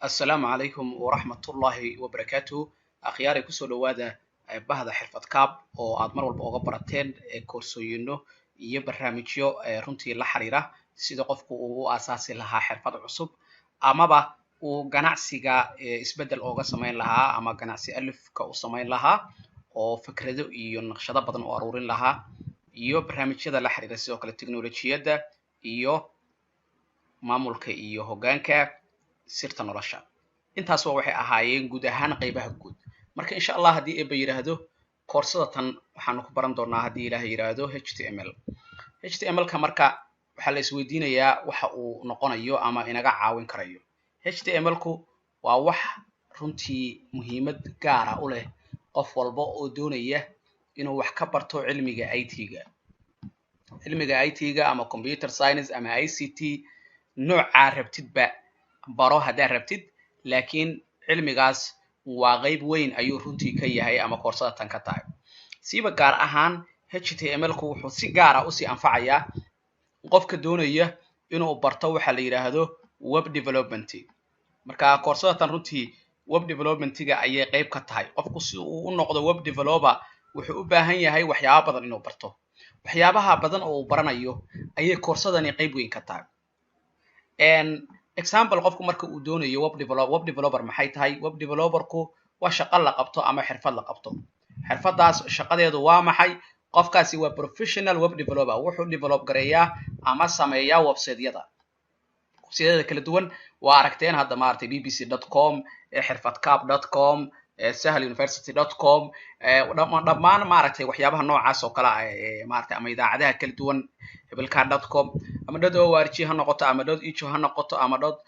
Assalaamu calaykum waraxmatullaahi wabarakaatuhu. Akhyaaray, kusoo dhawaada bahda Xirfad Kaab oo aad mar walba oga barateen koorsooyino iyo barnaamijyo runtii la xiriira sida qofku uu u aasaasi lahaa xirfad cusub amaba uu ganacsiga isbeddel ooga samayn lahaa ama ganacsi alifka u samayn lahaa oo fikrado iyo naqshado badan u aruurin lahaa, iyo barnaamijyada la xiriira sidoo kale teknolojiyadda iyo maamulka iyo hoggaanka, sirta nolosha. Intaasba waxay ahaayeen guud ahaan qaybaha guud. Marka, insha Allah, haddii Eeba yidhaahdo, koorsada tan waxaanu ku baran doonaa, haddii Ilaah yidhaahdo, HTML. HTML ka marka waxaa la isweydiinayaa waxa uu noqonayo ama inaga caawin karayo. HTML ku waa wax runtii muhiimad gaara u leh qof walba oo doonaya inuu wax ka barto cilmiga IT-ga, cilmiga IT-ga ama computer science ama ICT, noocaa rabtidba baro haddaad rabtid, laakiin cilmigaas waa qayb weyn ayuu runtii ka yahay ama koorsada tan ka tahay. Siiba gaar ahaan HTML ku wuxuu si gaara usii anfacayaa qofka doonaya inuu barto waxa la yidhaahdo web development. Marka koorsada tan runtii web developmentiga ayay qayb ka tahay. Qofku si uu u noqdo web developer wuxuu u baahan yahay waxyaaba badan inuu barto. Waxyaabaha badan oo uu baranayo ayay koorsadani qayb weyn ka tahay. Example, qofku marka uu doonayo web developer, maxay tahay web developerku? Waa shaqo la qabto ama xirfad la qabto. Xirfadaas shaqadeedu waa maxay? Qofkaasi waa professional web developer. Wuxuu develop gareeyaa ama sameeyaa websiteyada kala duwan. Waa aragteen hadda, maaragtay, bbc.com, xirfadcap.com, sahluniversity.com, dhammaan, maaragtay, waxyaabaha noocaas oo kale ah, maaragtay, ama idaacadaha kala duwan, hebelka.com ama .org ha noqoto ama .ejo ha noqoto ama dot,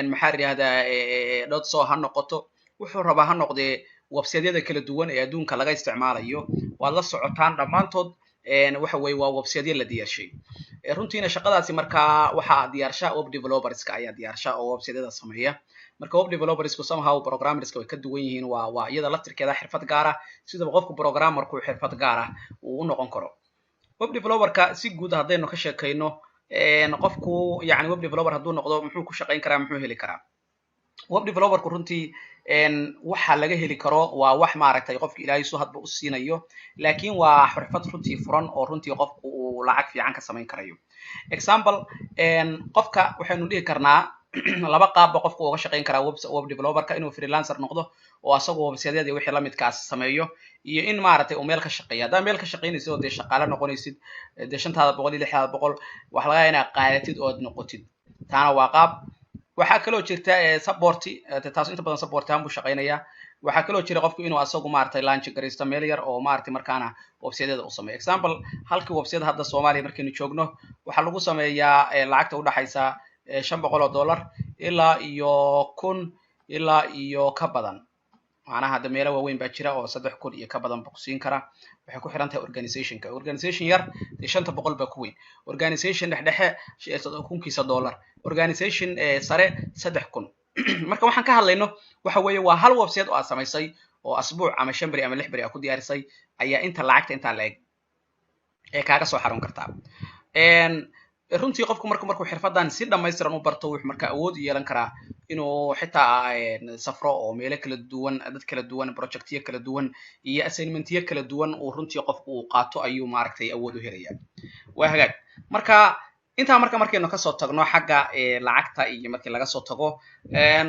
maxaa la yidhahdaa, .so ha noqoto, wuxuu rabaa ha noqdee, websiteyada kala duwan ee adduunka laga isticmaalayo waad la socotaan dhammaantood. Waxa weye waa websiteyo la diyaarshay. Runtiina shaqadaasi markaa waxaa diyaarsha web developerska ayaa diyaarsha oo websiteyada sameeya. Marka web developersku somehow programmerska way ka duwan yihiin. Waa iyada laftirkeeda xirfad gaara, sidaba qofku programmerku xirfad gaara uu u noqon karo. Web developerka si guud haddaynu ka sheekayno, qofku yani web developer hadduu noqdo, muxuu ku shaqayn karaa? Muxuu heli karaa? Web developerku runtii waxa laga heli karo waa wax, maaragtay, qofka Ilaahay su hadba u siinayo, laakiin waa xirfad runtii furan oo runtii qofku uu lacag fiican ka samayn karayo. Example, qofka waxaynu dhihi karnaa laba qaabba qofku uga shaqayn karaa web developerka: inuu freelancer noqdo oo asagoo websiteyada iyo wixii lamidkaas sameeyo, iyo in, maaragtay, uu meel ka shaqeeyo. Haddaa meel ka shaqaynaysid oo dee shaqaale noqonaysid, dee 500 iyo 600 waxa laga yaaba inaad qaadatid ood noqotid. Taana waa qaab. Waxaa kaloo jirta support. Taas inta badan support ahaan buu shaqaynayaa. Waxaa kaloo jira qofku inuu asagu, maaragtay, launch garaysto meel yar oo, maaragtay, markaana websiteyada u sameeyo. Example, halkii website hadda Soomaaliya markaynu joogno waxaa lagu sameeyaa lacagta udhaxaysa $500 ilaa iyo 1000 ilaa iyo ka badan. Macnaha hadda meelo waaweyn baa jira oo 3000 iyo ka badan ba ku siin kara. Waxay ku xiran tahay organizationka. Organization yar dee 500 baa ku weyn, organization dhexdhexe $1000, organization sare 3000. Marka waxaan ka hadlayno waxa weeye waa hal website oo aad samaysay oo asbuuc ama 5 beri ama 6 beri aad ku diyaarisay ayaa inta lacagta intaa la eg ee kaaga soo xarun kartaa. Runtii qofku markuu xirfadan si dhamaystiran u barto, wuxuu marka awood u yeelan karaa inuu xitaa safro oo meelo kala duwan, dad kala duwan, projectyo kala duwan iyo assignmentyo kala duwan uu runtii qofku uu qaato ayuu, maaragtay, awood u helaya. Waa hagaag. Marka intaa markaynu kasoo tagno xagga lacagta iyo markii laga soo tago,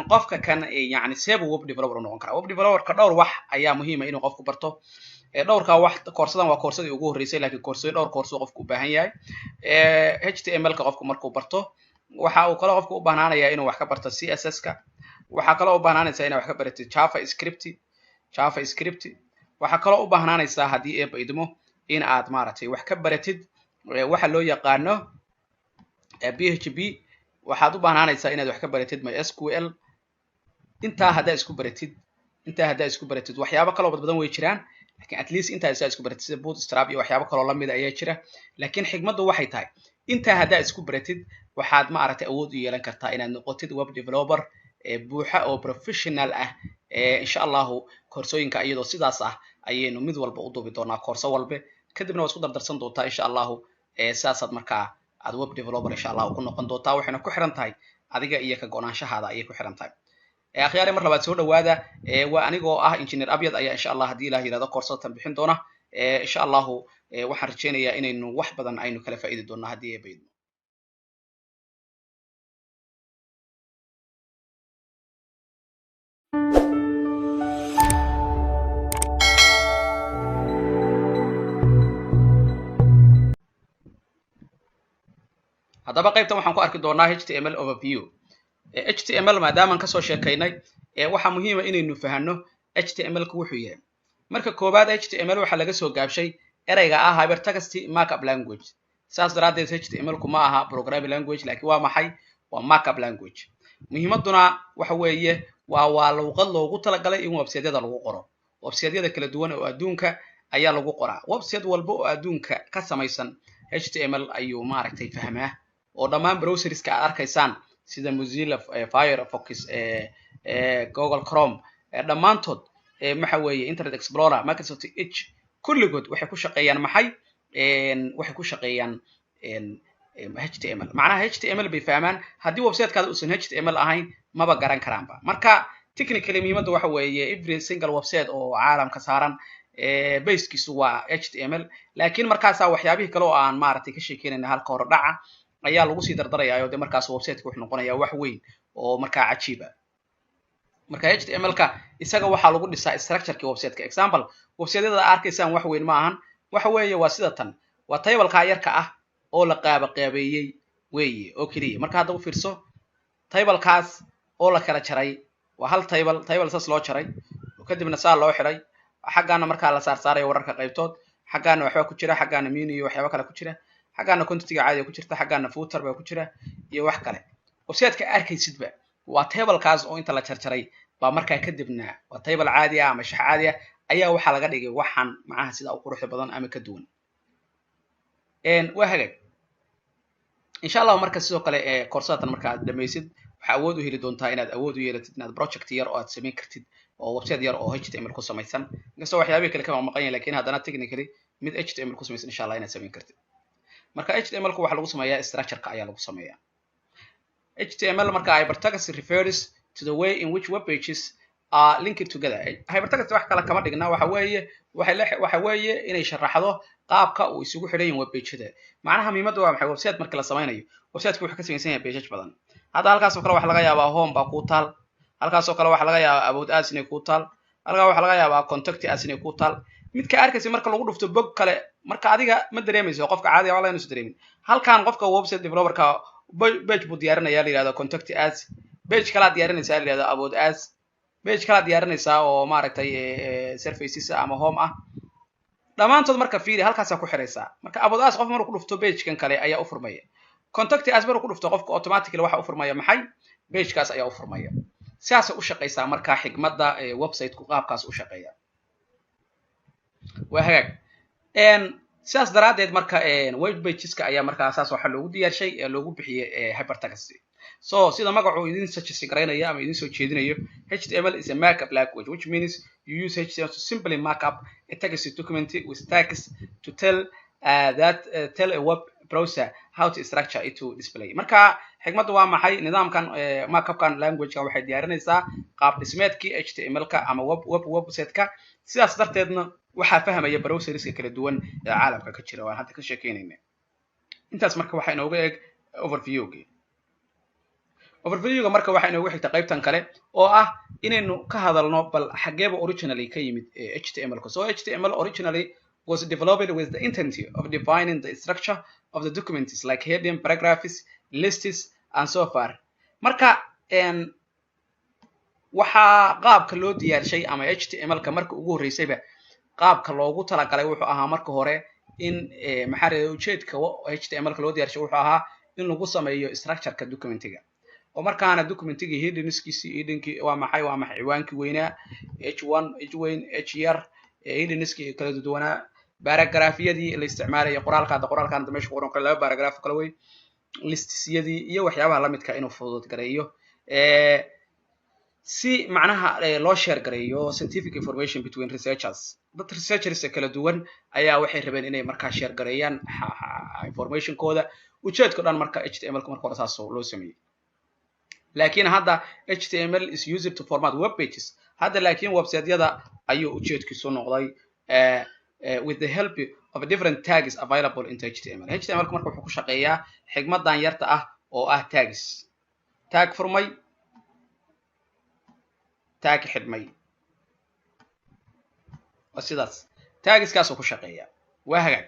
qofka kan yani seebuu web developer u noqon karaa? Web developerka dhowr wax ayaa muhiima inuu qofku barto. Dhowrkaa wax, koorsadan waa koorsadii ugu horreysay, lakin koorsooyin, dhowr koorso qofku u baahan yahay. HTML ka qofku markuu barto, waxa uu kaloo qofku u baahnaanaya inuu wax ka barto CSS ka. Waxaa kaloo u baahnaanaysaa inaad wax ka baratid JavaScript. Waxaa kaloo u baahnaanaysaa, haddii Eeba idmo, in aad, maaragtay, wax ka baratid waxa loo yaqaano PHP. Waxaad u baahnaanaysaa inaad wax ka baratid MySQL. Intaa haddaa isku baratid, waxyaabo kaloo badbadan way jiraan, lakin at least intaa isku baratid, sida Bootstrap iyo waxyaabo kaloo lamida ayaa jira, lakin xigmaddu waxay tahay intaa haddaa isku baratid, waxaad, maaragtay, awood u yeelan kartaa inaad noqotid web developer buuxa oo professional ah. Insha Allahu koorsooyinka iyadoo sidaas ah ayaynu mid walba u duubi doonaa, koorso walbe, kadibna waad isku dardarsan doontaa, insha Allahu. Sidaasaad markaa aad web developer, insha Allahu, ku noqon doontaa. Waxayna ku xiran tahay adiga iyo ka go-naanshahaada ayay ku xiran tahay. Akhyaari, mar labaad soo dhawaada. Waa anigoo ah Engineer Abyad ayaa, insha Allah, haddii Ilah yirahdo, koorsatan bixin doona. Insha Allahu waxaan rajaynayaa inaynu wax badan aynu kala faa'iidi doonno haddii ay baydno. Haddaba qaybtan waxaan ku arki doonaa HTML overview. HTML maadaamaan kasoo sheekaynay, waxaa muhiima inaynu fahanno HTML ku wuxuu yahay. Marka koowaad, HTML waxaa laga soo gaabshay ereyga ah hypertext markup language. Saas daraaddeed HTML ku ma aha programming language, laakiin waa maxay? Waa markup language. Muhiimaduna waxa weeye waa luuqad loogu talagalay in websiteyada lagu qoro. Websiteyada kala duwan oo adduunka ayaa lagu qoraa. Website walba oo adduunka ka samaysan HTML ayuu maaragtay fahmaa, oo dhammaan browserska aad arkaysaan sida Mozilla Firefox, Google Chrome, dhammaantood, waxa weeye Internet Explorer, Microsoft Edge, kulligood waxay ku shaqeeyaan maxay? Waxay ku shaqeeyaan HTML. Macnaha HTML bay fahmaan. Haddii websitekaada uusan HTML ahayn, maba garan karaanba. Marka technically muhiimadda waxa weeye every single website oo caalamka saaran basekiisu waa HTML. Laakiin markaasaa waxyaabihii kale oo aan maaragtay ka sheekeynayna halka hore dhaca ayaa lagu sii dardaraya, oo de markaas websiteka wuxuu noqonayaa wax weyn oo markaa cajiiba. Marka HTML-ka isaga waxaa lagu dhisaa structureki websiteka. Example, websiteyada arkaysaan wax weyn ma ahan. Waxa weeye waa sida tan, waa tablekaa yarka ah oo la qaaba qaabeeyey weeye oo keliya. Marka hadda u fiirso tablekaas oo la kala jaray, waa hal table, table saas loo jaray oo kadibna saa loo xiray. Xaggaana markaa la saarsaarayo wararka qaybtood, xaggaana waxbaa ku jira, xaggaana menu iyo waxyaaba kale ku jira, xaggaana contentiga caadiga ku jirta, xaggaana footer baa ku jira iyo wax kale. Websiteka arkaysidba waa tablekaas oo inta la jarjaray baa markaa kadibna waa table caadi ah ama shax caadi ah ayaa waxaa laga dhigay waxaan macnaha sidaa u quruxda badan ama ka duwan. Waa hagaag. Insha Allahu marka sidoo kale koorsadaatan marka aad dhamaysid, waxaa awood u heli doontaa inaad awood u yeelatid inaad project yar oo aad samayn kartid oo website yar oo HTML ku samaysan, inkastoo waxyaabihii kale kama maqan yahin, lakin haddana technically mid HTML ku samaysan insha Allah inaad samayn kartid. Marka HTML ku waxaa lagu sameeyaa structureka ayaa lagu sameeyaa HTML. Marka hypertext refers to the way in which web pages are linked together. Hypertext wax kale kama dhigna, waxa weeye waxay la waxa weeye inay sharaxdo qaabka uu isugu xidhan yahay web page-da. Macnaha muhiimadda waa maxay? Website marka la samaynayo, website-ku wuxuu ka samaysan yahay pages badan. Hadda halkaas oo kale waxa laga yaabaa home baa kuu taal, halkaas oo kale waxa laga yaabaa about us inay kuu taal, halkaa waxa laga yaabaa contact us inay kuu taal. Midka arkaysa marka lagu dhufto bog kale, marka adiga ma dareemayso, qofka caadiga wala inuusan dareemin. Halkan qofka website developerka page buu diyaarinaya la yihahdo contact us, page kalaa diyaarinaysaa la yihahdo about us, page kalaa diyaarinaysaa oo maaragtay services ama home ah. Dhammaantood marka fiiri, halkaasaa ku xiraysaa. Marka about us qof markuu ku dhufto, pagekan kale ayaa u furmaya. Contact us markuu ku dhufto qofka, automatically waxa u furmaya maxay? Pagekaas ayaa u furmaya. Sidaasay u shaqaysaa. Marka xigmadda website-ku qaabkaas u shaqeeya. Waa hagaag. Sidaas daraaddeed marka web pageska ayaa markaa saas waxaa loogu diyaarshay ee loogu bixiyey hypertext. So sida magacu idin suggest garaynaya ama idin soo jeedinayo, HTML is a markup language, which means you use HTML to simply mark up a text document with text to tell that tell a web browser how to structure it to display. Marka xigmaddu waa maxay? Nidaamkan markupkan languageka waxay diyaarinaysaa qaab dhismeedkii HTML-ka ama web website-ka. Sidaas darteedna waxaa fahmaya browserska kala duwan ee caalamka ka jira waan hadda ka sheekeynayna. Intaas marka waxaa inooga eg overviewgi. Overviewga marka waxaa inoogu xigta qaybtan kale oo ah inaynu ka hadalno bal xageeba originally ka yimid HTML-ka. So HTML originally was developed with the intent of defining the structure of the documents like heading, paragraphs, lists and so far. Marka waxaa qaabka loo diyaarshay ama HTML-ka marka ugu horreysayba qaabka loogu talagalay wuxuu ahaa marka hore in maxaa reeday, ujeedka HTML-ka loo diyaarshay wuxuu ahaa in lagu sameeyo structureka documentiga, oo markaana documentigii headingskiisii, headingkii waa maxay? Waa maxay? Ciwaankii weynaa, h1, h weyn, h yar, headingskii kala duwanaa, paragraphyadii la isticmaalaya, qoraalka hadda qoraalkan hadda meesha ku qoran kale laba paragraph kala wey, listisyadii iyo waxyaabaha lamidka inuu fudud gareeyo si macnaha loo share gareeyo scientific information between researchers. Dad researchers kala duwan ayaa waxay rabeen inay markaa share gareeyaan informationkooda. Ujeedka dhan marka HTML-ka marka hore saas loo sameeyey. Laakiin hadda HTML is used to format web pages. Hadda laakiin website-yada ayuu ujeedkiisu noqday with the help of different tags available into HTML. HTML marka wuxuu ku shaqeeyaa xigmadan yarta ah oo ah tags. Tag furmay, tag xidhmay, waa sidaas. Tagskaasuu ku shaqeeyaa. Waa hagaag.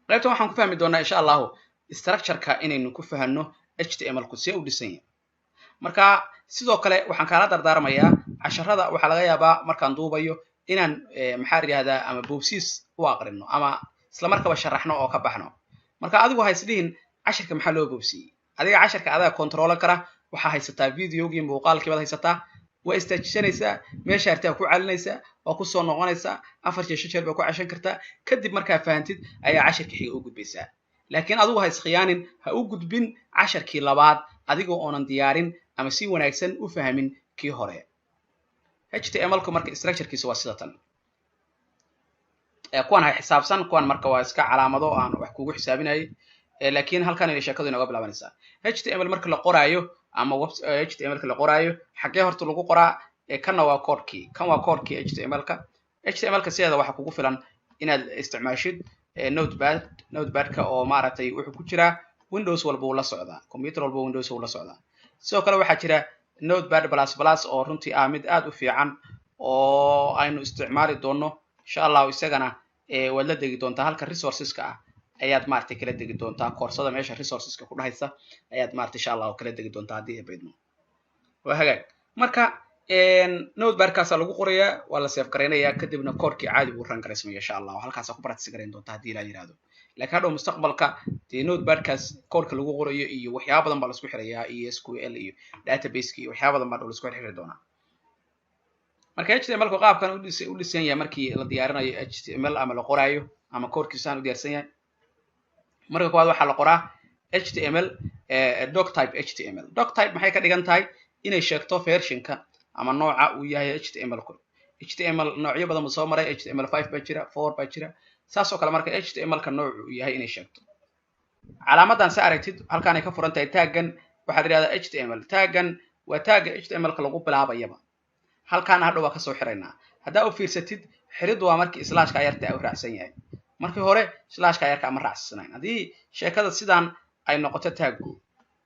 Qaybtan waxaan ku fahmi doonaa insha Allahu structure-ka inaynu ku fahanno HTML ku see u dhisan yahay. Marka sidoo kale waxaan kaala dardaarmayaa casharada waxaa laga yaabaa markaan duubayo inaan maxaa yidhahdaa ama boobsiis u aqrino ama isla markaba sharaxno oo ka baxno. Marka adigu ha isdhihin cashirka maxaa loo boobsiiyey. Adiga cashirka adaa kontroolan kara, waxaa haysataa videogii muuqaalkii baad haysataa, waa istaajisanaysaa, meesha artaa ku calinaysaa, waa ku soo noqonaysaa, 4 jeer 5 jeer baa ku cashan kartaa. Kadib markaa fahantid ayaa cashirka xiga u gudbaysaa. Laakiin adigu ha iskhiyaanin, ha u gudbin casharkii labaad adigoo oonan diyaarin ama si wanaagsan u fahmin kii hore. HTML-ku marka structure-kiisa waa sida tan. Kuwan ha xisaabsan, kuwan marka waa iska calaamado aan wax kugu xisaabinayay, laakiin halkan inay sheekadu inooga bilaabanaysaa. HTML marka la qoraayo ama HTML-ka la qoraayo xaggee horta lagu qoraa? Kanna waa koodhkii, kan waa koodhkii HTML-ka. HTML-ka sideeda waxaa kugu filan inaad isticmaashid notepad, notepad-ka oo maaragtay wuxuu ku jiraa Windows walba uu la socdaa, computer walba Windows uu la socdaa. Sidoo kale waxaa jira notepad plus plus oo runtii ah mid aad u fiican oo aynu isticmaali doono insha Allahu. Isagana waad la degi doontaa, halka resourceska ah ayaad maaragtay kala degi doontaa, koorsada meesha resourceska ku dhahaysa ayaad maaragtay insha Allahu kala degi doontaa haddii ay baydno. Waa hagaag. Marka notepad-kaasaa lagu qorayaa, waa la save garaynayaa, kadibna koodhkii caadi buu ran garaysmaya insha Allah. Halkaasaa ku practice garayn doontaa haddii ilaa yiraahdo. Laakiin hadhow mustaqbalka dee notepad-kaas koodhka lagu qorayo iyo waxyaaba badan baa la isku xirayaa, iyo SQL iyo database-ki iyo waxyaaba badan baa dhow la isku xiri doonaa. Marka HTML-ku qaabkan u dhisan yahay markii la diyaarinayo HTML ama la qoraayo ama koodhkiisaan u diyaarsan yahay. Marka koowaad waxaa la qoraa HTML doctype HTML. Doctype maxay ka dhigan tahay? Inay sheegto version-ka ama nooca uu yahay HTML-ku. HTML noocyo badan buu soo maray, HTML5 baa jira, 4 baa jira, saas oo kale. Marka HTML-ka noocu uu yahay inay sheegto. Calaamadan sa aragtid halkaan ay ka furan tahay taggan waxaa la yidhahdaa HTML. Taggan waa tagga HTML-ka lagu bilaabayaba. Halkaana hadhow waa kasoo xiraynaa. Haddaa u fiirsatid xiriddu waa markii slashka yarta uu raacsan yahay. Markii hore slashka yarka ama raacsanayn. Haddii sheekada sidaan ay noqoto taggu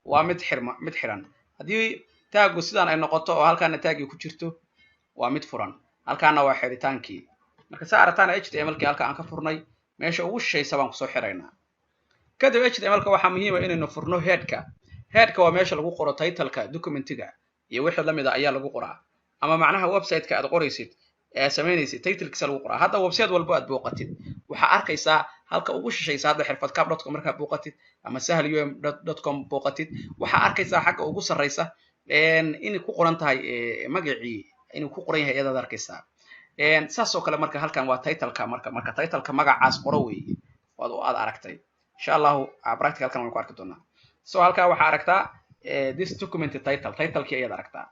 waa mid xirma, mid xiran. Haddii taggu sidaan ay noqoto oo halkaana taggii ku jirto waa mid furan, halkaana waa xiritaankii. Marka saa aragtaan HTML-kii halka aan ka furnay meesha ugu shishaysa baan kusoo xiraynaa. Kadib HTML-ka waxaa muhiim ah inaynu furno headka. Headka waa meesha lagu qoro title-ka documentiga iyo wixii lamid ah ayaa lagu qoraa, ama macnaha website-ka aad qoraysid ee samaynaysid title-kiisa lagu qoraa. Hadda website walba aad booqatid waxaa arkaysaa halka ugu shishaysa. Hadda xirfadkab.com markaa booqatid ama sahlum.com booqatid waxaa arkaysaa xagga ugu sarreysa inay ku qoran tahay magacii, inuu ku qoran yahay iyadaad arkaysaa. Saas oo kale marka halkan waa title-ka. Marka title-ka magacaas qoro weeye waad aad aragtay insha Allahu practical-kan waan ku arki doonaa. So halkaa waxaa aragtaa this document title, title-kii ayaad aragtaa.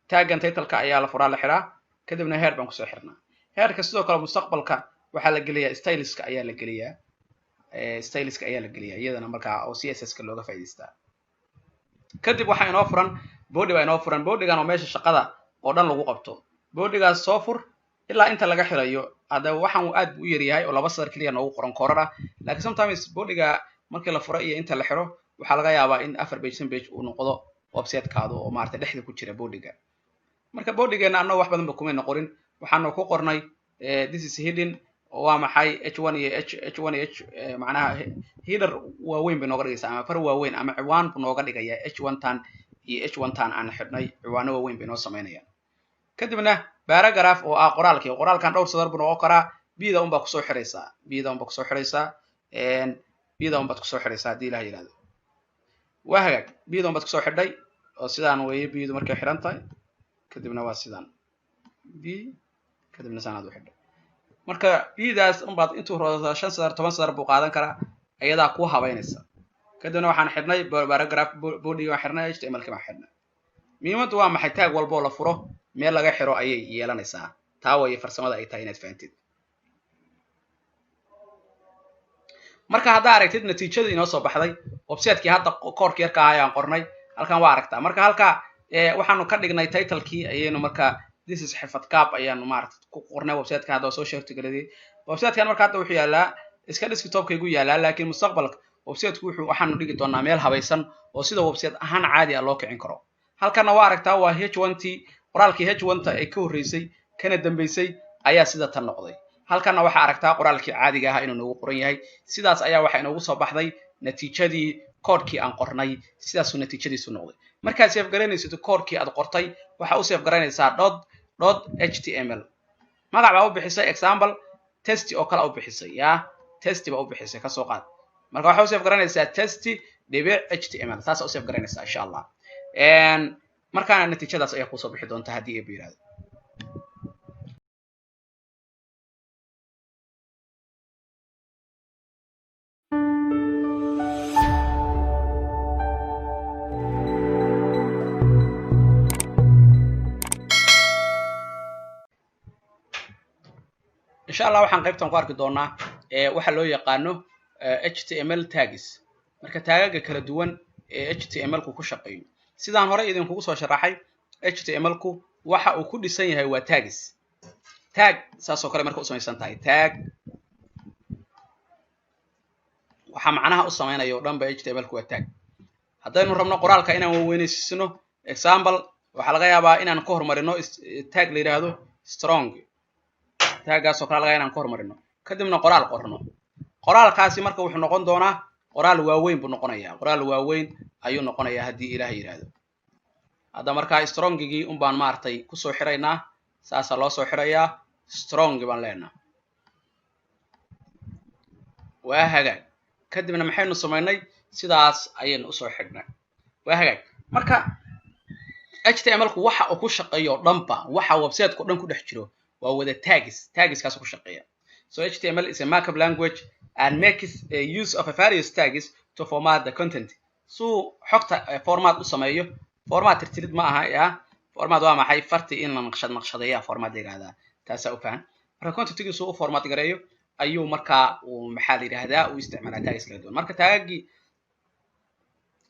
Taggan title-ka ayaa la furaa, la xiraa, kadibna head baan kusoo xirnaa. Headka sidoo kale mustaqbalka waxaa la geliyaa styleska ayaa la geliyaa, styleska ayaa la geliyaa iyadana markaa oo CSS-ka looga faa'iidaystaa. Kadib waxaa inoo furan body baa inoo furan. Bodygan oo meesha shaqada oo dhan lagu qabto. Bodygaas soo fur ilaa inta laga xirayo. Hadda waxaan aad buu u yaryahay oo 2 sadar keliya noogu qoran koorar ah, laakiin sometimes bodyga markii la furo iyo inta la xiro waxaa laga yaabaa in 4 page 5 page uu noqdo website-kaadu oo maaragtay dhexda ku jira bodyga. Marka bodygeena annago wax badan ba kumayna qorin, waxaanu ku qornay this is hidden. Waa maxay h1 iyo h1 iyo h? Macnaha header waaweyn bay nooga dhigaysaa ama far waaweyn ama ciwaan buu nooga dhigayaa. h1 tan iyo h1 tan aan xidhnay ciwaano waaweyn bay noo samaynayaan. Kadibna paragraph oo ah qoraalkii, qoraalkan dhowr sadar buu noqon karaa. Bida unbaa kusoo xiraysaa, bida unbaa kusoo xiraysaa, bida unbaad kusoo xiraysaa haddii Ilaah yidhahdo. Waa hagaag. Bida unbaad kusoo xidhay oo sidaan weeye bidu markay xidhan tahay. Kadibna waa sidaan b, kadibna saanaad u xidhay. Marka bidaas unbaad intuu rodo 5 sadar 10 sadar buu qaadan karaa, iyadaa kuu habaynaysa. Kadibna waxaan xidhnay paragraph body, waan xidhnay HTML ki baan xidhnay. Muhiimaddu waa maxay? Tag walboo la furo meel laga xiro ayay yeelanaysaa. Taa waye farsamada ay tahay inaad fahantid. Marka haddaa aragtid natiijada inoo soo baxday website-kii hadda koorka yarka ahaa ayaan qornay, halkan waa aragtaa. Marka halka waxaanu ka dhignay titlekii ayaynu, marka "This is Xirfad Kaab" ayaanu maaragta ku qornay website-ka. Hadda waa soo sheertigaladiyay website-kan. Marka hadda wuxuu yaalaa iska desktopka igu yaalaa, laakiin mustaqbalka website-ku wuxuu waxaanu dhigi doonaa meel habaysan oo sida website ahaan caadi ah loo kicin karo. Halkanna waa aragtaa, waa h1 t qoraalkii h1 ta ay ka horreysay kana dambeysay ayaa sida tan noqday. Halkanna waxaa aragtaa qoraalkii caadiga ahaa inuu noogu qoran yahay. Sidaas ayaa waxaa inoogu soo baxday natiijadii koodhkii aan qornay, sidaasuu natiijadiisu noqday. Markaad save garaynaysid koodhkii aad qortay, waxaa u save garaynaysaa dot dot HTML. Magac baa u bixisay, example test oo kale u bixisay, ya test baa u bixisay kasoo qaad. Marka waxaa u save garanaysaa test.html, saasa u save garanaysaa insha Allah. Markaana natiijadaas ayaa kusoo bixi doonta haddii Eeba yirahdo. Insha Allah waxaan qaybtan ku arki doonaa waxa loo yaqaano HTML tags. Marka taagaga kala duwan ee HTML ku ku shaqeeyo, sidaan horey idinkugu soo sharaxay, HTML ku waxa uu ku dhisan yahay waa tags. Tag saas oo kale marka u samaysan tahay, tag waxaa macnaha u samaynaya o dhan ba HTML ku waa tag. Haddaynu rabno qoraalka inaan waaweynaysiisno, example, waxaa laga yaabaa inaan ka horumarino tag la yidhaahdo strong. Tagaas oo kale laga inaan ka horumarino, kadibna qoraal qorno. Qoraalkaasi marka wuxuu noqon doonaa qoraal waaweyn buu noqonayaa, qoraal waaweyn ayuu noqonayaa haddii Ilaah yidhaahdo. Hadda markaa strongigii un baan maaragtay kusoo xiraynaa, saasaa loo soo xirayaa, strong baan leenaha. Waa hagaag. Kadibna maxaynu samaynay? Sidaas ayaynu usoo xidhnay. Waa hagaag. Marka HTML ku waxa uu ku shaqeeyo o dhanba, waxa website-ka o dhan ku dhex jiro, waa wada tags, tagskaas ku shaqeeya. So HTML is a markup language and makes a use of a various tags to format the content. Suu xogta format u sameeyo. Format tirtirid ma aha ya. Format waa maxay? Farti in la naqshad naqshadeeya format la yihahdaa, taasaa u fahan. Marka contentigiisu u format gareeyo ayuu markaa uu maxaa la yidhahdaa uu isticmaalaa tags kala duwan. Marka taagagii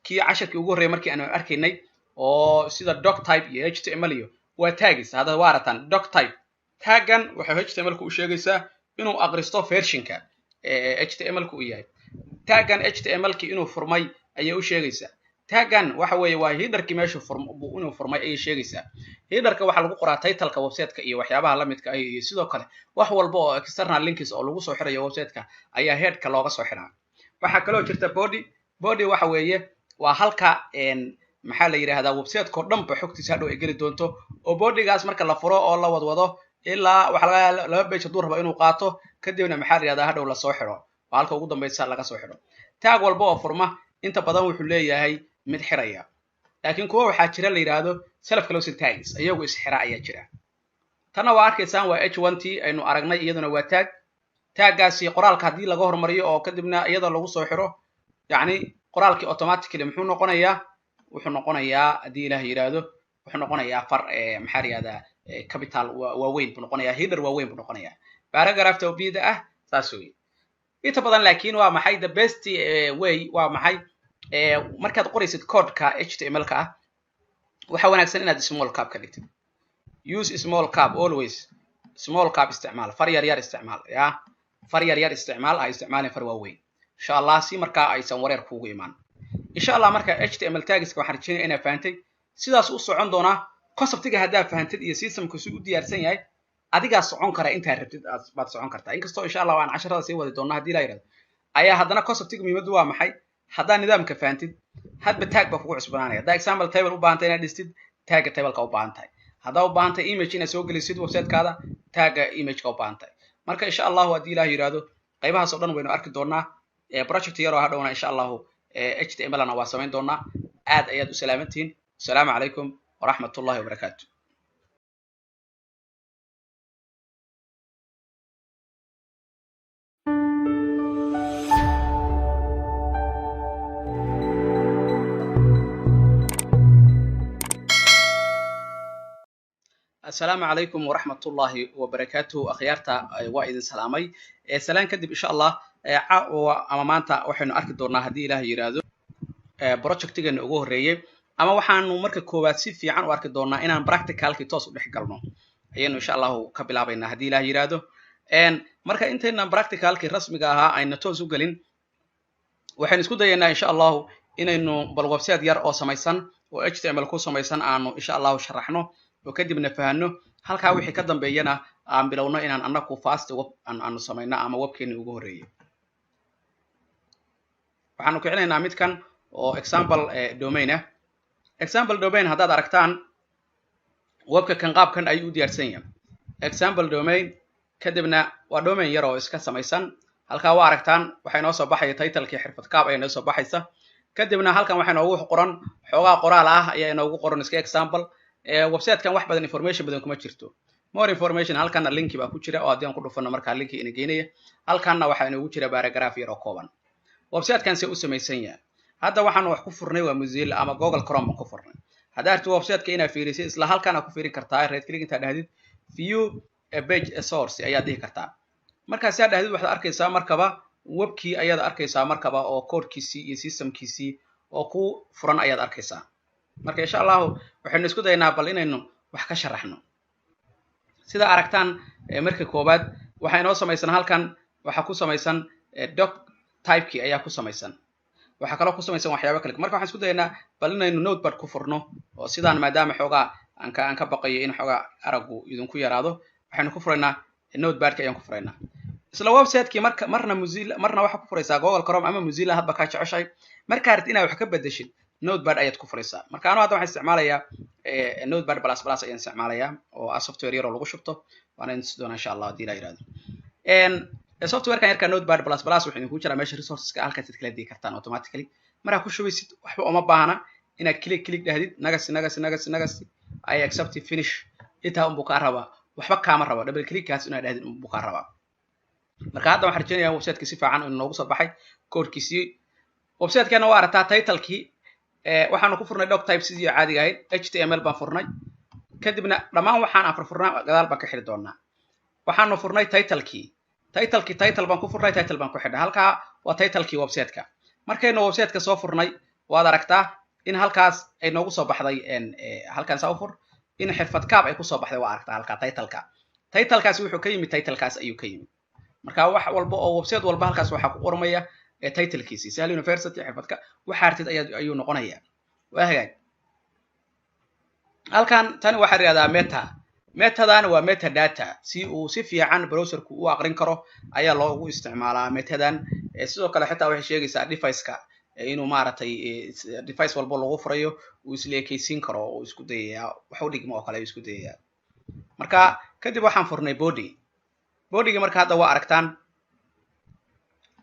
kii casharkii ugu horreeyay markii aanu arkaynay oo sida doc type iyo HTML iyo waa tags. Hadda waa arataan doc type taggan waxay HTML ku u sheegaysaa inuu aqristo versionka HTML ku uu yahay. Taggan HTML ki inuu furmay ayay u sheegaysaa. Taggan waxa weeye waa headerkii meeshu inuu furmay ayay sheegaysaa. Headerka waxaa lagu qoraa titleka websiteka iyo waxyaabaha lamidka ah, iyo sidoo kale wax walba oo external links oo lagu soo xirayo websiteka ayaa headka looga soo xiraa. Waxaa kaloo jirta body. Body waxa weeye waa halka maxaa la yidhahdaa websiteka oo dhan ba xogtiisa hadhow ay geli doonto, oo bodygaas marka la furo oo la wadwado ilaa waxaa laga yaaba laba page hadduu rabo inuu qaato, kadibna maxaa la yidhahdaa hadhow lasoo xiro, waa halka ugu dambaysa laga soo xidho. Tag walba oo furma inta badan wuxuu leeyahay mid xiraya, laakiin kuwa waxaa jira la yidhaahdo self closing tags, iyagu isxira ayaa jira. Tanna waa arkaysaan, waa h1 t aynu aragnay, iyaduna waa tag. Taggaasi qoraalka haddii laga hormariyo oo kadibna iyada lagu soo xiro, yacni qoraalkii automatically muxuu noqonayaa? Wuxuu noqonayaa haddii Ilaah yidhaahdo, wuxuu noqonayaa far maxaa la yihahdaa capital waaweyn buu noqonayaa, header waaweyn buu noqonayaa. Paragraphta bida ah saas wey inta badan. Laakiin waa maxay the best way? Waa maxay? Markaad qoraysid codeka HTML ka ah, waxaa wanaagsan inaad small cap ka dhigtid. Use small cap always, small cap isticmaal, far yar yar isticmaal, ya far yar yar isticmaal, ha isticmaalin far waaweyn insha Allah, si markaa aysan wareer kuugu imaan insha Allah. Marka HTML tagska waxaan rajeynaya inaad fahantay. Sidaas u socon doonaa conceptiga haddaad fahantid iyo systemku si u diyaarsan yahay, adigaa socon kara intaad rabtid baad socon kartaa. Inkastoo insha Allah aan casharada sii wadi doona haddii la yidhahdo, ayaa haddana conceptiga muhiimaddu waa maxay? Haddaa nidaamka fahantid, hadba tag baa kugu cusbanaanaya. Haddaa example table u baahantay inaad dhistid, tagga tableka u baahan tahay. Haddaa u baahan tahay image inaad soo gelisid websitekaada, tagga imageka u baahan tahay. Marka insha Allahu haddii Ilaah yidhaahdo, qaybahaas oo dhan waynu arki doonaa. Project yaroo hadhowna insha Allahu HTML na waa samayn doonaa. Aad ayaad u salaamantihiin. Asalaamu calaykum waraxmat ullahi wabarakaatu. Asalaamu calaykum waraxmatullaahi wabarakaatuhu. Akhyaarta, waa idin salaamay. Salaan kadib, insha Allah ama maanta waxaynu arki doonaa, haddii Ilaah yidhaahdo, projectigeena ugu horreeyey, ama waxaanu marka koowaad si fiican u arki doonaa inaan practicalkii toos u dhex galno ayaynu insha Allahu ka bilaabaynaa, haddii Ilaah yidhaahdo. Marka intaynan practicalkii rasmiga ahaa ayna toos u gelin, waxaynu isku dayaynaa insha Allahu inaynu bal website yar oo samaysan oo HTML ku samaysan aanu insha Allahu sharaxno oo kadibna fahanno. Halkaa wixii ka dambeeyana aan bilowno inaan annaku fast web aanu samayno ama webkeeni ugu horreeyay. Waxaanu kicinaynaa midkan oo example domain ah. Example domain haddaad aragtaan, webka kan qaabkan ayuu u diyaarsan yahay. Example domain, kadibna waa domain yar oo iska samaysan. Halkaa waa aragtaan, waxay noo soo baxaya titlekii Xirfad Kaab ayaa noo soo baxaysa. Kadibna halkan waxaa inoogu qoran xoogaa qoraal ah ayaa inoogu qoran, iska example. Websitekan wax badan, information badan kuma jirto. More information, halkana linki baa ku jira oo haddii aan ku dhufano markaa linki ina geynaya. Halkanna waxaa inoogu jira paragraph yar oo kooban. Websitekan see u samaysan yahay? Hadda waxaan wax ku furnay waa Mozilla ama Google Chrome baan ku furnay. Haddaa arti websiteka inaad fiirisid, isla halkan aad ku fiirin kartaa. Right click intaad dhahdid, view page source ayaad dhihi kartaa. Markaa si aad dhahdid, waxaad arkaysaa markaba webkii ayaad arkaysaa markaba oo codekiisii iyo systemkiisii oo ku furan ayaad arkaysaa. Marka insha Allahu waxaynu isku daynaa bal inaynu wax ka sharaxno. Sida aragtaan, marka koowaad waxaa inoo samaysan halkan, waxaa ku samaysan doc typekii ayaa ku samaysan, waxaa kaloo ku samaysan waxyaaba kale. Marka waxaan isku dayaynaa bal inaynu Notepad ku furno oo sidaan, maadaama xoogaa aan ka baqayo in xoogaa araggu idinku yaraado, waxaynu ku furaynaa Notepadka ayaan ku furaynaa isla websitekii. Marka marna Mozilla, marna waxaa ku furaysaa Google Chrome ama Mozilla, hadba kaa jeceshahay. Markaa rabtid inaad wax ka bedeshid, Notepad ayaad ku furaysaa. Marka anu hadda waxaan isticmaalayaa Notepad plus plus ayaan isticmaalayaa, oo ah software yar oo lagu shubto. Waana idin tusi doonaa insha Allah haddii la yihahdo. Softwarekan yarka Notepad plus plus wuxuu idinku jiraa meesha resourceska, halkaasaad kala digi kartaan automatically. Markaa ku shubaysid, waxba uma baahna inaad click click dhahdid, next, next, next, next, I accept, finish, intaa unbuu kaa rabaa. Waxba kaama rabo, double clickkaas inaad dhahdid unbuu kaa rabaa. Marka hadda waxaan rajeynayaa websiteki si fiican inuu noogu soo baxay codekiisii. Websitekeena waa aragtaa titlekii. Waxaanu ku furnay doc type sidii caadiga ahayd, HTML baan furnay. Kadibna dhammaan waxaan aan furfurnaa gadaal baan ka xidhi doonaa. Waxaanu furnay titlekii, titlekii title baan ku furnay, title baan ku xidhay. Halkaa waa titlekii websiteka. Markaynu websiteka soo furnay, waad aragtaa in halkaas ay noogu soo baxday. Halkan saa u fur, in Xirfad Kaab ay kusoo baxday waa aragtaa halkaa titleka. Titlekaasi wuxuu ka yimid, titlekaas ayuu ka yimid. Marka wax walba oo website walba halkaas waxaa ku qormaya titlekiisi, Sahal University, Xirfadka, waxa artid ayuu noqonaya. Waa hagaag. Halkan tani waxaa la yihahdaa meta. Metadan waa meta data, si uu si fiican browserku u aqrin karo ayaa loogu isticmaalaa metadan. Sidoo kale xitaa waxay sheegaysaa deviceka inuu maaragtay device walba lagu furayo uu isla ekeysiin karo oo isku dayaya wax u dhigmo oo kale ayuu isku dayaya. Marka kadib waxaan furnay body. Bodyga marka hadda waa aragtaan,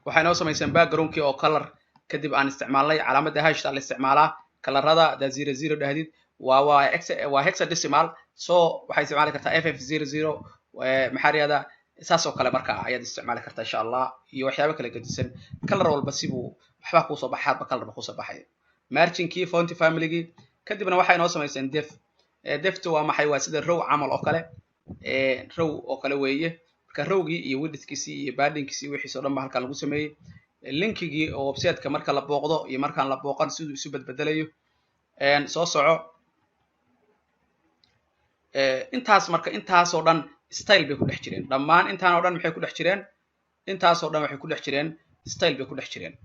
waxay noo samayseen backgroundkii oo color. Kadib aan isticmaalnay calaamadda hashta la isticmaalaa colorada. Haddaad 00 dhahdid, waa hexadecimal, so waxay isticmaali kartaa FF00, maxaa yihahdaa, saas oo kale. Marka ayaad isticmaali kartaa insha Allah iyo waxyaabo kala gedisan. Color walba sibuu waxbaa kuusoo baxay, hadba color ba kuusoo baxay. Marginkii, font familygii. Kadibna waxay noo samayseen div. Divtu waa maxay? Waa sida row camal oo kale, row oo kale weeye. Marka rowgii iyo widthkiisii iyo paddingkiisii, wixiis o dhan ba halkan lagu sameeyey. Linkigii oo websiteka marka la booqdo iyo markaan la booqan siduu isu bedbedelayo. Soo soco intaas. Marka intaasoo dhan style bay ku dhex jireen. Dhammaan intaan oo dhan maxay ku dhex jireen? Intaasoo dhan waxay ku dhex jireen style bay ku dhex jireen.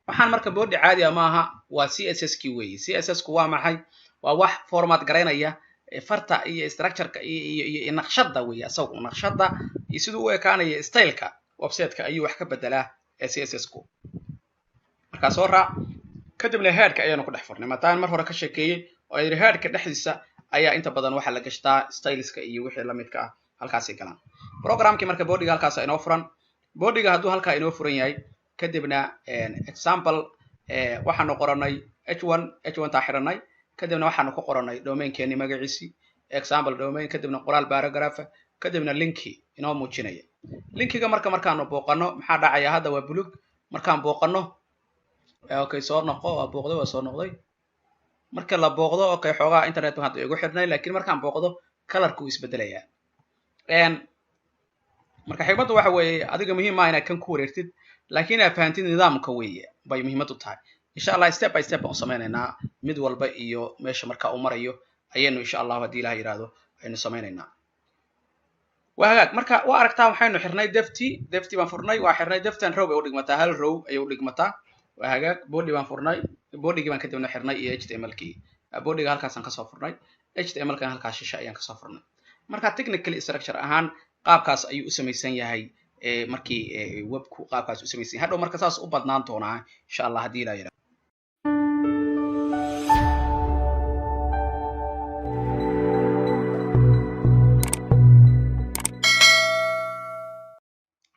Waxaan marka body caadi ah maaha, waa CSS ki weeye. CSS ku waa maxay? Waa wax format garaynaya farta iyo structureka iyo naqshadda weeye. Asagu naqshadda iyo siduu u ekaanaya styleka websiteka ayuu wax ka bedelaa ee CSS ku. Markaa soo raac. Kadibna headka ayaanu ku dhex furnay, maadaama mar hore ka sheekeeyey oo yidhi headka dhexdiisa ayaa inta badan waxaa la gashtaa styleska iyo wixii lamidka ah, halkaasay galaan programkii. Marka bodyga halkaas inoo furan. Bodyga hadduu halkaa inoo furan yahay, kadibna example waxaanu qoranay h1, h1 taa xiranay. Kadibna waxaanu ku qoranay domainkeeni magaciisii, example domain. Kadibna qoraal paragraph, kadibna linki inoo muujinaya. Linkiga marka markaanu booqano maxaa dhacaya? Hadda waa bulug. Markaan booqano, okay, soo noqo. Waa booqday, waa soo noqday. Marka la booqdo, okay, xoogaa internet hadda igu xidhnay, lakin markaan booqdo Colorku wuu isbedelayaa. Marka xigmadda waxa weeye, adiga muhiim maa inaad kan ku wareertid, laakiin inaad fahantid nidaamka weeye bay muhiimad u tahay. Insha Allah step by step baan u samaynaynaa, mid walba iyo meesha marka uu marayo ayaynu insha Allahu, haddii Ilaah yidhaahdo, aynu samaynaynaa. Waa hagaag. Marka waa aragtaa, waxaynu xirnay divti. Divti baan furnay, waa xirnay. Divtan row bay udhigmataa, hal row ayay udhigmataa. Waa hagaag. Body baan furnay, bodygii baan kadibna xirnay iyo HTML kii. Bodyga halkaasaan kasoo furnay, HTML kan halkaas shishe ayaan kasoo furnay. Marka technically structure ahaan qaabkaas ayuu u samaysan yahay. Markii webku qaabkaas u samaysan yahay, hadhow marka saas u badnaan doonaa insha Allah, haddii Ilaah yidhahdo.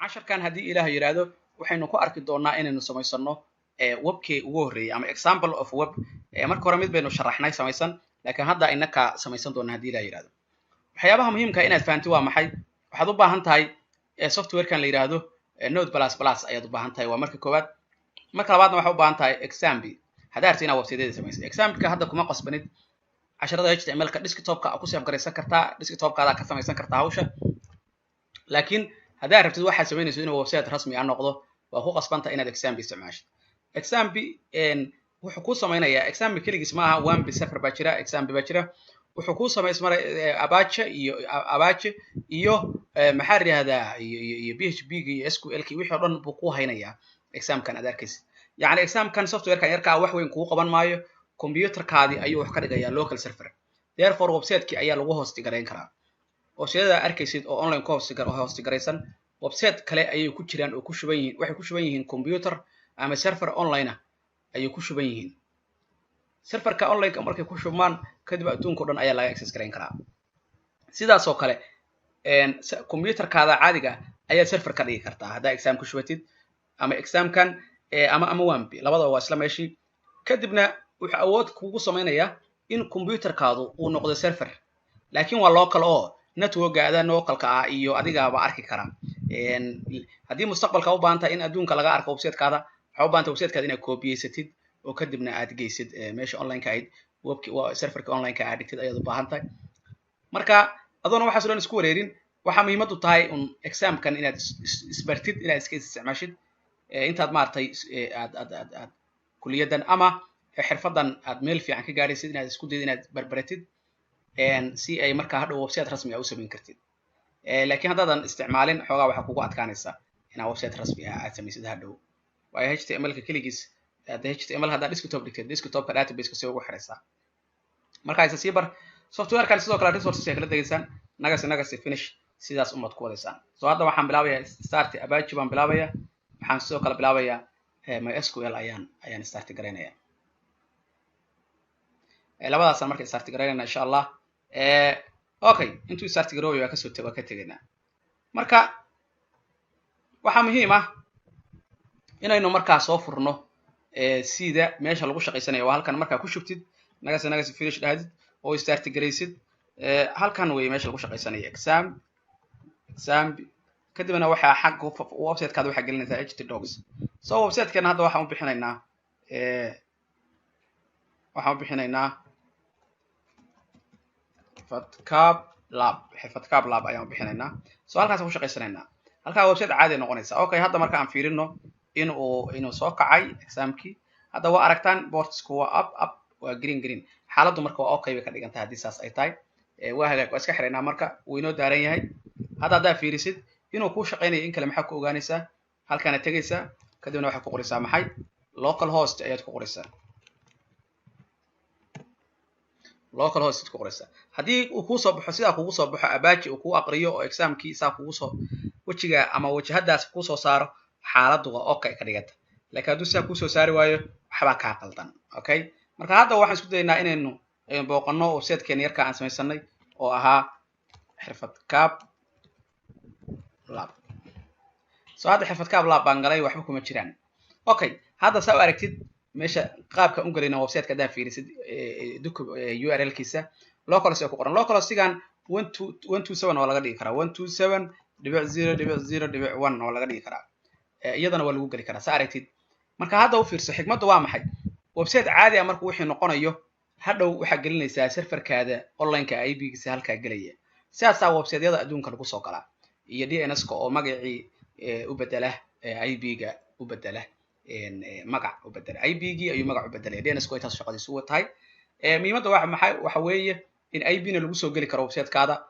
Casharkan, haddii Ilaah yidhaahdo, waxaynu ku arki doonaa inaynu samaysano webkii ugu horreeyay ama example of web. Marka hore mid baynu sharaxnay samaysan, laakiin hadda inaka samaysan doona, haddii Ilaah yidhahdo. Waxyaabaha muhiimka inaad fahanti waa maxay? Waxaad u baahan tahay softwarekan la yidhaahdo Node plus plus ayaad u baahan tahay, waa marka koowaad. Marka labaadna waxaad u baahan tahay XAMPP haddaa rabtid inaad websiteyada samaysid. XAMPPka hadda kuma qasbanid. Casharada HTML-ka desktopka ku save garaysan kartaa, desktopkaadaa ka samaysan kartaa hawsha. Laakiin haddaa rabtid waxaad samaynayso inuu website rasmi ah noqdo, waa ku qasbantahay inaad XAMPP isticmaashid. XAMPP wuxuu kuu samaynayaa, XAMPP keligiis ma aha, WAMP server baa jira, XAMPP baa jira. Wuxuu kuu samaysmaray Apache iyo maxaa la yihahdaa, iyo PHP ga iyo SQL ki, wixii o dhan buu ku haynayaa XAMPPkan aad arkaysid. Yacni XAMPPkan, softwarekan yarkaa, wax weyn kugu qaban maayo. Computerkaadi ayuu wax ka dhigayaa local server, therefore websiteki ayaa lagu host garayn karaa. Websiteyada arkaysid oo online ku host garaysan, website kale ayay ku jiraan oo ku shuban yihiin. Waxay ku shuban yihiin computer ama server online ah ayay ku shuban yihiin. Serverka onlineka markay ku shubmaan kadib, adduunka o dhan ayaa laga access garayn karaa. Sidaas oo kale computerkaada caadiga ayaa server ka dhigi kartaa haddaa XAMPP ku shubatid, ama XAMPPkan ama WAMP, labadaba waa isla meeshii. Kadibna wuxuu awood kugu samaynayaa in computerkaadu uu noqdo server, laakiin waa local oo networka adaa localka ah iyo adigaaba arki kara. Haddii mustaqbalka u baahan tahay in adduunka laga arko websitekaada, waxaa u baahan tahay websitekaada inaad koobiyeysated oo kadibna aad geysid meesha onlineka ahayd, webki serverka onlineka aad dhigtid ayaad u baahan tahay. Marka adoona waxaas o dhan isku wareerin, waxaa muhiimadu tahay un XAMPPkan inaad isbartid, inaad iska isticmaashid intaad maaragtay aad aad aad aad kuliyadan ama xirfadan aad meel fiican ka gaadhaysid, inaad isku dayid inaad barbaratid si ay markaa hadhow website rasmi ah u samayn kartid. Laakiin haddaadan isticmaalin, xoogaa waxaa kugu adkaanaysa inaad website rasmi ah aad samaysid hadhow, waayo HTML-ka keligiis, hadda HTML haddaad desktop dhigtid, desktopka databaseka si ugu xiraysaa. Marka isa sii bar softwarekan. Sidoo kale resources ay kala degaysaan, next, next, finish, sidaas umaad ku wadaysaan. So hadda waxaan bilaabayaa start Apache baan bilaabaya. Waxaan sidoo kale bilaabayaa MySQL ayaan start garaynaya. Labadaasaan marka start garaynayna insha Allah. Okay, intuu start garoobayo waa kasoo waa ka tegaynaa. Marka waxaa muhiim ah inaynu markaa soo furno sida meesha lagu shaqaysanayo. Waa halkan. Markaa ku shubtid, next, next, finish dhahdid oo start garaysid, halkan wey meesha lagu shaqaysanayo, XAMPP, XAMPP. Kadibna waxaa xagga websitekaada waxaa gelinaysaa htdocs. So websitekeena hadda waxaan u bixinaynaa Xirfadkaab Lab. Xirfadkaab Lab ayaan u bixinaynaa. So halkaas ku shaqaysanaynaa, halkaa website caadi ay noqonaysaa. Okay, hadda marka aan fiirino inuu soo kacay XAMPPkii. Hadda waa aragtaan, portsku waa up, up, waa green, green. Xaaladdu marka waa okay bay ka dhigan tahay haddii saas ay tahay. Waa hagaag, waa iska xiraynaa. Marka wuu inoo daaran yahay. Hadda haddaa fiirisid inuu kuu shaqaynayo in kale, maxaa ku ogaanaysaa? Halkaana tegaysaa, kadibna waxaad ku qoraysaa maxay? Local host ayaad ku qoraysaa. Local host ku qoraysaa. Haddii uu kuusoo baxo, sidaa kugu soo baxo, Apache uu kuu aqriyo oo XAMPPkii saa kugu soo wejiga ama wajahadaas kuusoo saaro, xaaladdu waa okay ka dhiganta. Laakiin hadduu sidaa kuusoo saari waayo, waxbaa kaa qaldan. Okay, marka hadda waxaan isku daynaa inaynu booqano websitekeena yarka aan samaysanay oo ahaa Xirfad Kaab Lab. So hadda Xirfad Kaab Lab baan galay, waxba kuma jiraan. Okay, hadda saa u aragtid meesha qaabka u gelayna websiteka, haddaa fiirisid URL-kiisa, localhost ee ku qoran. Localhostigan 12127 waa laga dhigi karaa, 127.0.0.1 waa laga dhigi karaa, iyadana waa lagu geli karaa, saa aragtid. Marka hadda u fiirso, xikmadda waa maxay? Website caadi ah marka wixii noqonayo Hadhow waxaa gelinaysaa serverkaada onlineka IP-giisa halkaa gelaya. Sidaasaa websiteyada adduunka lagu soo galaa, iyo DNS-ka oo magacii u bedela IP-ga, u bedela magac, u bedela IP-gii ayuu magac u bedelaya. DNS-ku ay taas shaqadiisu u tahay. Muhiimadda waxa maxay? Waxa weeye in IP-na lagu soo geli karo websitekaada,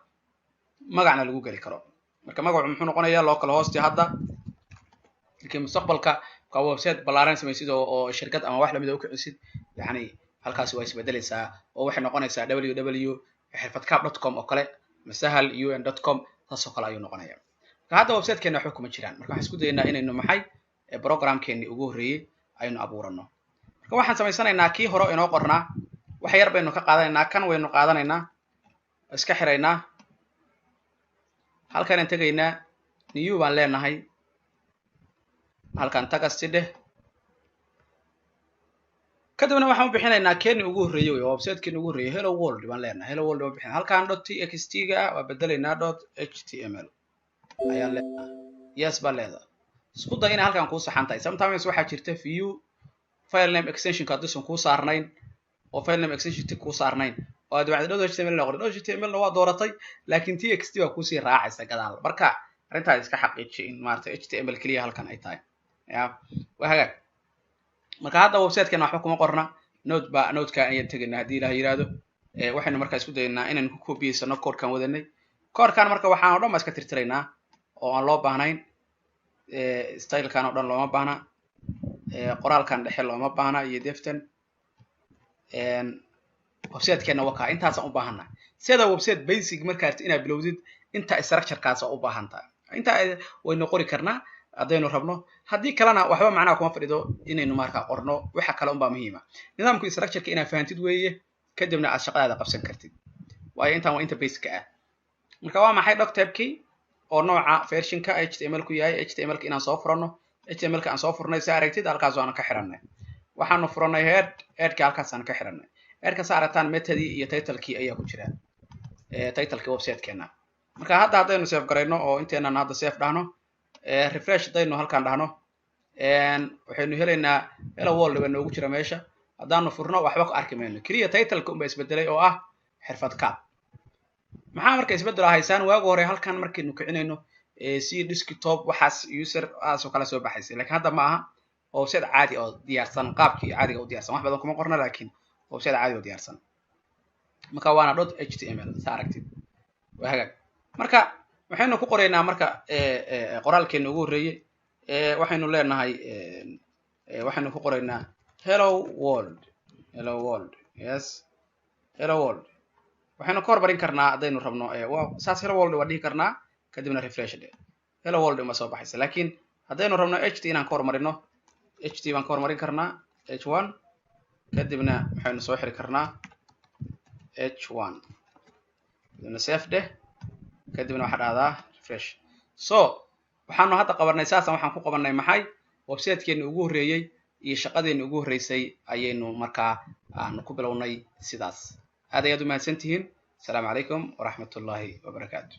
magacna lagu geli karo. Marka magacu muxuu noqonayaa? Local host hadda, laakiin mustaqbalka ka website ballaaran samaysid oo shirkad ama wax lamid a ukicisid, yani halkaasi waa isbedelaysaa oo waxay noqonaysaa www xirfadcap.com oo kale, masahal un.com, saas oo kale ayuu noqonaya. Marka hadda websitekeena waxba kuma jiraan. Marka waxaan isku dayaynaa inaynu maxay programkeeni ugu horreeyey aynu abuurano. Marka waxaan samaysanaynaa kii hore inoo qornaa, wax yar baynu ka qaadanaynaa. Kan waynu qaadanaynaa, iska xiraynaa, halkanaan tegaynaa, new baan leenahay, halkan text dheh. Kadibna waxaan u bixinaynaa keeni ugu horreeyey wey, websitekeeni ugu horreeyey, hello world baan leenahay. Hello world baan bixinay. Halkan .txt ga ah waa bedelaynaa, .html ayaan leenahay. Yes baan leedahay. Isku day inay halkan kuu saxan tahay. Sometimes waxaa jirta view file name extensionka hadduusan kuu saarnayn, oo file name extension tick kuu saarnayn, oo aad wacdi .html la qoray, .html na waa dooratay, laakiin txt baa kuusii raacaysa gadaal. Marka arrintaa iska xaqiiji in maarata html keliya halkan ay tahay. Ya, waa hagaag. Marka hadda websitekeena waxba kuma qorna. Note ba noteka ayaan tegaynaa haddii Ilaah yiraahdo. Waxaynu markaa isku dayaynaa inaynu ku kobiyeysano codekan wadanay, codekan. Marka waxaan o dhan baa iska tirtiraynaa oo aan loo baahnayn. Stylekan oo dhan looma baahna, qoraalkan dhexe looma baahna, iyo deftan. Websitekeena wakaa, intaasaan u baahana. Sida website basic markaa inaad bilowdid, inta structurekaas waa u baahan tahay. Inta waynu qori karnaa haddaynu rabno, haddii kalena waxba macnaha kuma fadhido inaynu markaa qorno. Waxa kale unbaa muhiima nidaamka structureka inaad fahantid weeye, kadibna aad shaqadaada qabsan kartid, waayo intaan waa inta basica ah. Marka waa maxay doctypekii oo nooca versionka HTML ku yahay? HTML ka inaan soo furano, HTML ka aan soo furnay, sa aragtid halkaas waana ka xiranay. Waxaanu furanay head, headka halkaasaan ka xiranay. Headka sa aragtaan metadii iyo titlekii ayaa ku jira, titlekii websitekeena. Marka hadda haddaynu save garayno oo inteenan hadda save dhahno, refresh haddaynu halkan dhahno, waxaynu helaynaa hello world baa noogu jira meesha. Haddaanu furno waxba ku arki mayno, keliya titleka unbaa isbedelay oo ah Xirfad Kaab. Maxaa marka isbedela haysaan? Waagi hore halkan markaynu kicinayno si desktop waxaas user aasoo kale soo baxaysay, lakin hadda ma aha. Website caadi oo diyaarsan, qaabkii caadiga u diyaarsan. Wax badan kuma qorna, laakiin website caadi oo diyaarsan. Marka waana .html, sa aragtid. Waa hagaag. Marka waxaynu ku qoraynaa marka qoraalkeena ugu horreeyey. Waxaynu leenahay, waxaynu ku qoraynaa hello world, hello world. Yes, hello world. Waxaynu ka hormarin karnaa haddaynu rabno saas, hello world waa dhihi karnaa, kadibna refresh dhe, hello world ma soo baxaysa. Laakiin haddaynu rabno ht inaan ka hormarino, ht baan ka hormarin karnaa, h1, kadibna waxaynu soo xiri karnaa h1, kadibna save dheh, kadibna waxaa dhahdaa refresh. So waxaanu hadda qabanay saasan. Waxaan ku qabanay maxay? Websitekeeni ugu horreeyey iyo shaqadeeni ugu horreysay ayaynu markaa aanu ku bilownay sidaas. Aad ayaad u mahadsan tihiin. Asalaamu calaykum waraxmat ullahi wabarakaatu.